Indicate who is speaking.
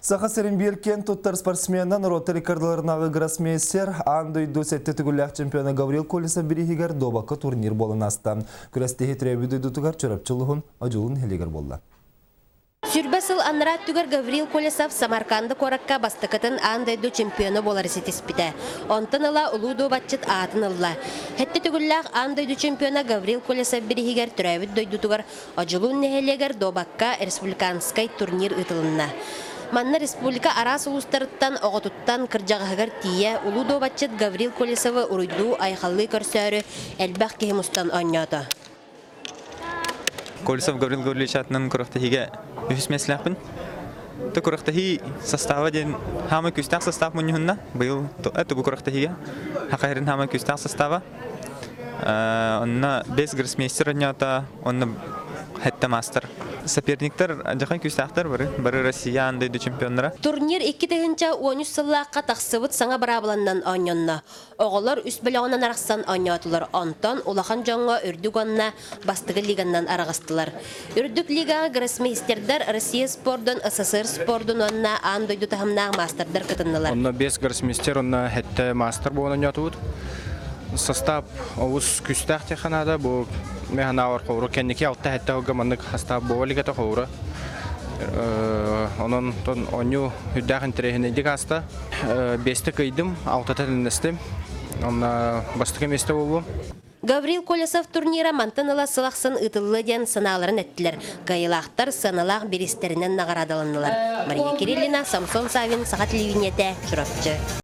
Speaker 1: Саха сирин биир киэн туттар спортсмена, норуоттар иккардыларынааҕы гроссмейстер, аан дойду сэттэ төгүллээх чемпиона Гаврил Колесов бирииһигэр дуобакка турнир буолан ааста. Күрэстэһии төрөөбүт дойдутугар Чурапчы улууһун Одьулуун нэһилиэгэр буолла.
Speaker 2: Сүүрбэ сыл анараа өттүгэр Гаврил Колесов Самарканда куоракка бастакытын аан дойду чемпиона буолары ситиспитэ. Онтон ыла улуу дуобатчыт аатын ылла. Сэттэ төгүллээх аан дойду чемпиона Гаврил Колесов бирииһигэр төрөөбүт дойдутугар Одьулуун нэһилиэгэр дуобакка республиканскай турнир ыытылынна. Манна республика араас улуустарыттан оҕотуттан кырдьаҕаһыгар тиийэ улуу дуобатчыт Гаврил Колесовы уруйдуу-айхаллыы көрсөөрү элбэх киһи мустан оонньоото.
Speaker 3: Колесов Гаврил Гаврильевич аатынан күрэхтэһиигэ үһүс миэстэлээхпин. То күрэхтэһии состава диэн хаамай күүстээх состав мунньуһунна. Быйыл бу күрэхтэһиигэ Хахайрын хаамай күүстээх состава. Онно бес гроссмейстер оонньоото, онно хэттэ мастер. Соперниктар дьахан күүстээхтэр бары, бары Россия аан дойду чемпионнара.
Speaker 2: Турнир 2013 сыллаахха тахсыбыт саҥа быраабыланнан оонньонно. Оҕолор үс бөлөҕүнэн арахсан оонньоотулар, онтон улахан дьоҥҥо үрдүк уонна бастакы лиганнан араҕыстылар. Үрдүк лигаҕа гроссмейстердар Россия спордун, СССР спордун уонна аан дойду таһымнаах маастардар кытыннылар.
Speaker 4: Онно бес гроссмейстер, онно хэттэ маастар буолан оонньоотубут. Состав олус күүстээх диэххэ наада. Бу механаавар холобура кэнники алта хэттэ сылга маннык состав буола илик этэ холобура. Онон оонньуу үрдээх интэриэһинэйдик ааста. Биэстэ кыайдым, алтата тэннэстим. Онно бастакы миэстэ буоллум.
Speaker 2: Гаврил Колесов турнира мантан ыла сыл ахсын ыытыллыа диэн санааларын эттилэр. Кыайыылаахтар сыаналаах бириистэринэн наҕараадаланнылар. Мария Кириллина, Самсон Савин, Саха телевидениетэ, Чурапчы.